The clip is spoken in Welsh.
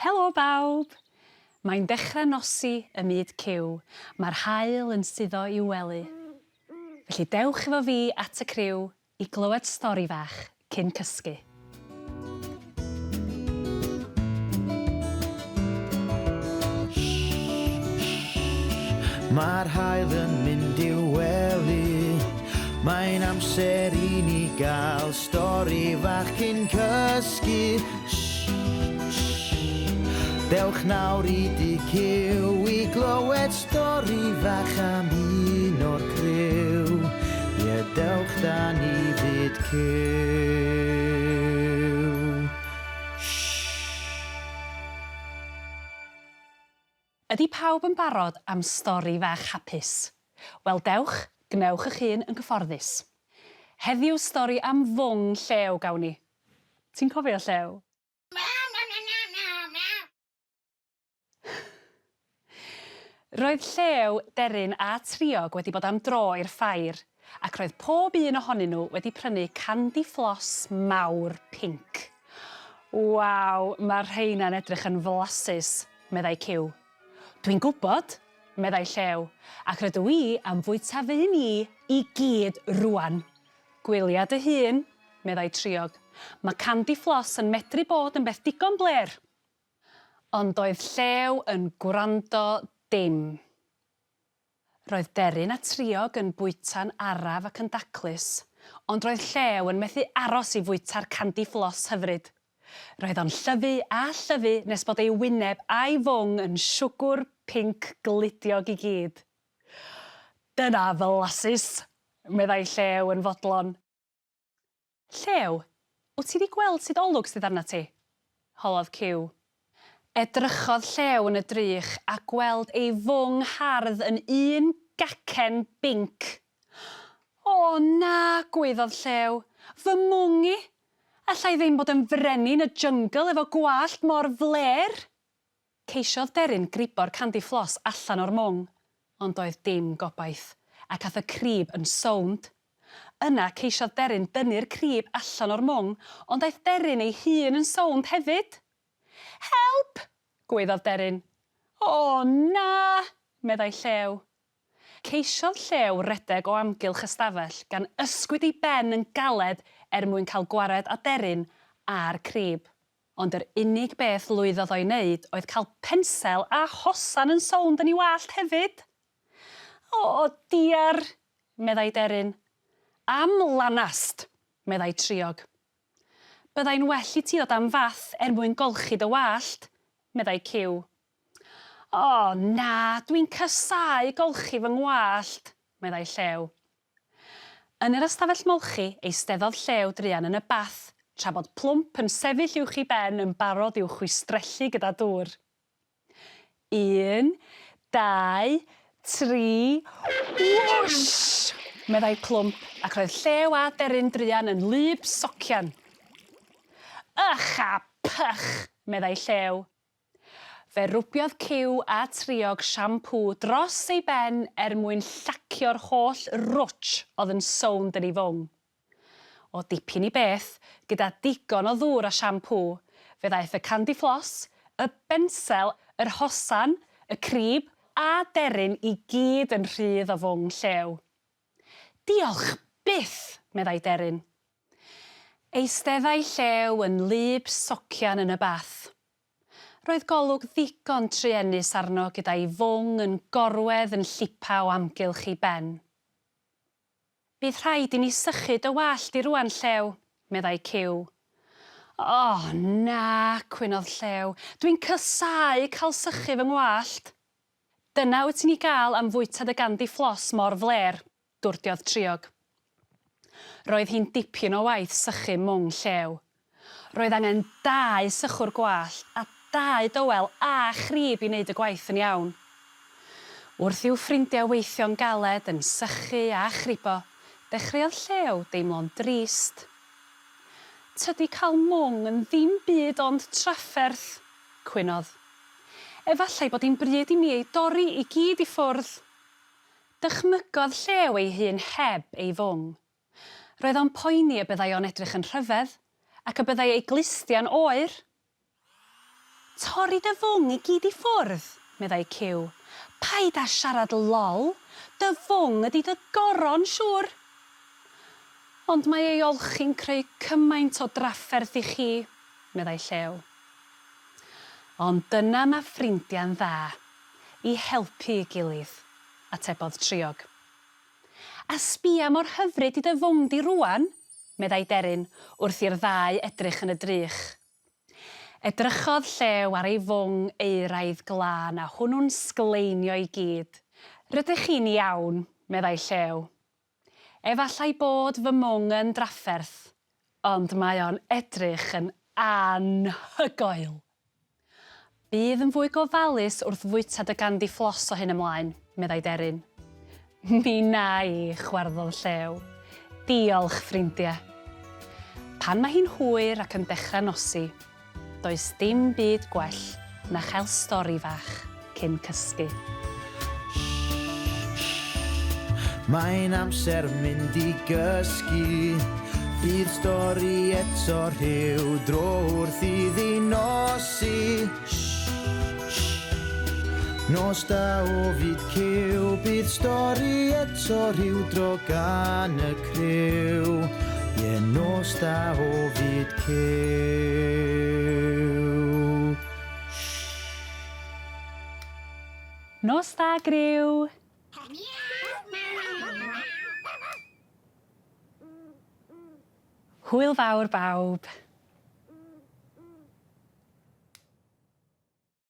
Helo bawb! Mae'n dechrau nosi ym myd Cyw, mae'r haul yn suddo i'w wely. Felly dewch efo fi at y criw i glywed stori fach cyn cysgu. Mae'r haul yn mynd i'w wely. Mae'n amser i ni gael stori fach cyn cysgu. Shh, shh. Dewch nawr i dŷ Cyw i glywed stori fach am un o'r criw. Ie, dewch 'da ni fyd Cyw. Shh. Ydy pawb yn barod am stori fach hapus? Wel dewch, gwnewch eich hun yn gyfforddus. Heddiw stori am fwng llew gawn ni. Ti'n cofio llew? Roedd llew, deryn a triog wedi bod am dro i'r ffair, ac roedd pob un ohonyn nhw wedi prynu candy floss mawr pinc. Waw, mae'r rheina'n edrych yn flasus, meddai Cyw. Dwi'n gwybod, meddai Llew, ac rydw i am fwyta fy un i i gyd rŵan. Gwylia dy hun, meddai Triog. Mae candy floss yn medru bod yn beth digon blêr. Ond doedd Llew yn gwrando dim. Roedd Deryn a Triog yn bwyta'n araf ac yn daclus, ond roedd Llew yn methu aros i fwyta'r candy floss hyfryd. Roedd o'n llyfu a llyfu nes bod ei wyneb a'i fwng yn siwgwr pinc gludiog i gyd. Dyna flasus! meddai Llew yn fodlon. Llew, wyt ti 'di gweld sut olwg sydd arnat ti? holodd Cyw. Edrychodd Llew yn y drych a gweld ei fwng hardd yn un gacen binc. O na, gwaeddodd Llew, fy mwng i! Alla i ddim bod yn frenin y jyngl efo gwallt mor flêr! Ceisiodd Deryn gribo'r candy floss allan o'r mwng, ond doedd dim gobaith, ac ath y crib yn sownd. Yna ceisiodd Deryn dynnu'r crib allan o'r mwng, ond aeth Deryn ei hun yn sownd hefyd! Help! gwaeddodd Deryn. O, na! meddai Llew. Ceisiodd Llew redeg o amgylch y stafell, gan ysgwyd ei ben yn galed er mwyn cael gwared â Deryn a'r crib. Ond yr unig beth lwyddodd o'i wneud oedd cael pensel a hosan yn sownd yn ei wallt hefyd. O, diar! meddai Deryn. Am lanast! meddai Triog. Byddai'n well i ti ddod am fath er mwyn golchi dy wallt, meddai Cyw. O, na, dwi'n casáu golchi fy ngwallt, meddai Llew. Yn yr ystafell molchi, eisteddodd Llew druan yn y bath, tra bod Plwmp yn sefyll uwch ei ben yn barod i'w chwistrellu gyda dŵr. Un, dau, tri, whoosh! meddai Plwmp, ac roedd Llew a Deryn druan yn wlyb socian. Ych a pych! meddai Llew. Fe rwbiodd Cyw a Triog siampŵ dros ei ben er mwyn llacio'r holl rwtsh oedd yn sownd yn ei fwng. O dipyn i beth, gyda digon o ddŵr a siampŵ, fe ddaeth y candy floss, y bensel, yr hosan, y crib a deryn i gyd yn rhydd o fwng Llew. Diolch byth! meddai Deryn. Eisteddai Llew yn wlyb socian yn y bath. Roedd golwg ddigon truenus arno gyda'i fwng yn gorwedd yn llipa o amgylch ei ben. Bydd rhaid i ni sychu dy wallt di rŵan, Llew, meddai Cyw. O, na, cwynodd Llew, dwi'n casáu cael sychu fy ngwallt. Dyna wyt ti'n ei gael am fwyta dy gandi fflos mor flêr, dwrdiodd Triog. Roedd hi'n dipyn o waith sychu mwng llew. Roedd angen dau sychwr gwallt a dau dywel a chrib i wneud y gwaith yn iawn. Wrth i'w ffrindiau weithio'n galed yn sychu a chribo, dechreuodd Llew deimlo'n drist. Tydi cael mwng yn ddim byd ond trafferth, cwynodd. Efallai bod hi'n bryd i mi ei dorri i gyd i ffwrdd. Dychmygodd Llew ei hun heb ei fwng. Roedd o'n poeni y byddai o'n edrych yn rhyfedd, ac y byddai ei glustiau'n oer. Torri dy fwng i gyd i ffwrdd, meddai Cyw. Paid â siarad lol, dy fwng ydi dy goron, siŵr! Ond mae ei olchi'n creu cymaint o drafferth i chi, meddai Llew. Ond dyna ma ffrindia'n dda, i helpu 'i gilydd, atebodd Triog. A sbia mor hyfryd i dy fwng di rŵan, meddai Deryn wrth i'r ddau edrych yn y drych. Edrychodd Llew ar ei fwng euraidd glân a hwnnw'n sgleinio i gyd. Rydych chi'n iawn, meddai Llew. Efallai bod fy mwng yn drafferth, ond mae o'n edrych yn anhygoel! Bydd yn fwy gofalus wrth fwyta dy gandi fflos o hyn ymlaen, meddai Deryn. Mi wna i, chwarddodd Llew. Diolch, ffrindia. Pan mae hi'n hwyr ac yn dechrau nosi, does dim byd gwell na chael stori fach cyn cysgu. Mae'n amser mynd i gysgu. Bydd stori eto rhyw dro wrth iddi nosi. Nos da o fyd cyw, bydd stori eto rhyw dro gan y criw. Ie, nos da o fyd cyw. Nos da, griw! Hwyl fawr bawb!